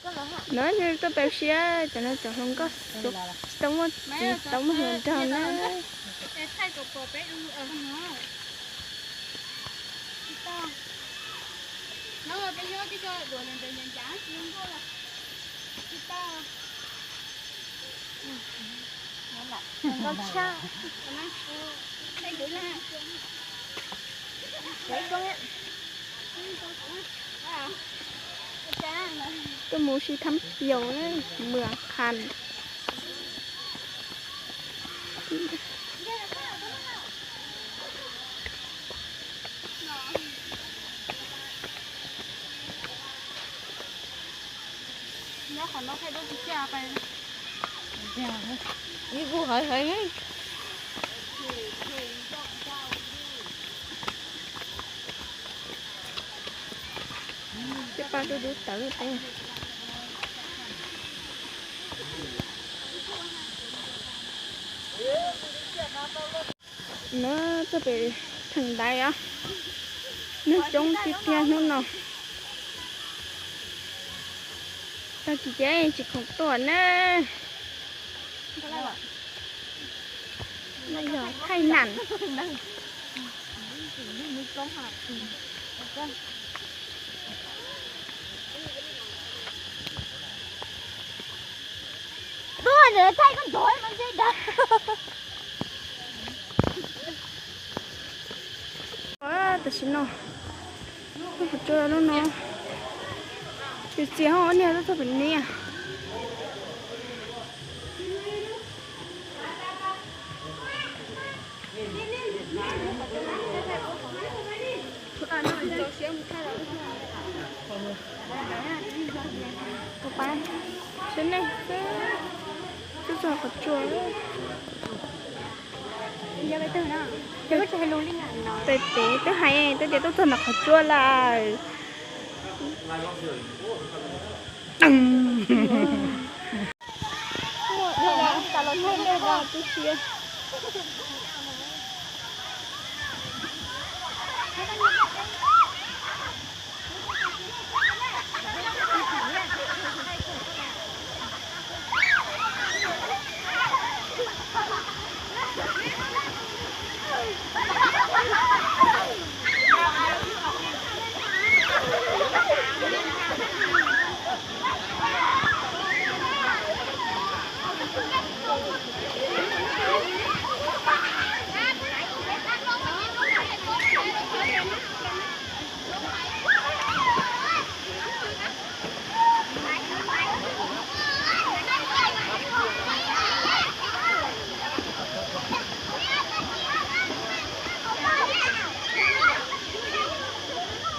No yog tuaj pem siab cov no cov hluas nkauj tsis tau muaj txiv tsis tau muaj hluas nraug na. Tuaj mus si thab piaus na, mws qhas. Ib kuj haiv heev. Coj pab dub dub tawv peb. No txog pem theem ntaiv os, neeg coob tiag tiag hnub no. Tag kis ces tsis khoom tuaj na. No yog thaij nam. Tam sim no tuaj qhov tsua lub no, txias txias ho niag tuaj txog pem niag. Tus pab saib nej xwb, twb txog qhov tsua. Pem pem twb hais twb tias tuaj txog ntawm qhov tsua lawm.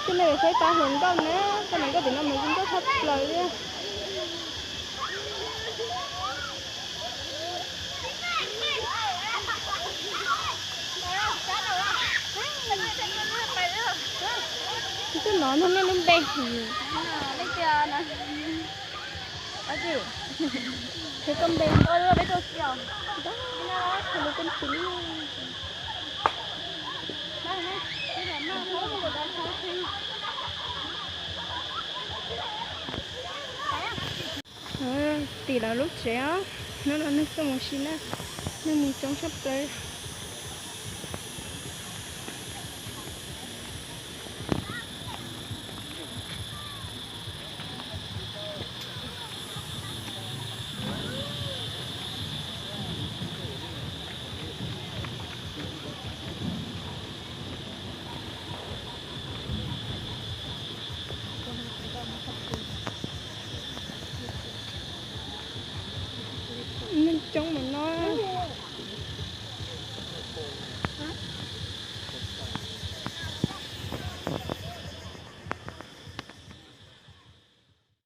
Tej no yog saib pab hluas nkauj na, pab hluas nkauj tim no mas zoo nkauj tshaj plaws li. Twb hnov nej lub npe. Qhia koj npe. Tim lawv lub tsev os, hnub no neeg tuaj mus si na, neeg mus coob tshaj plaws. Neeg coob mas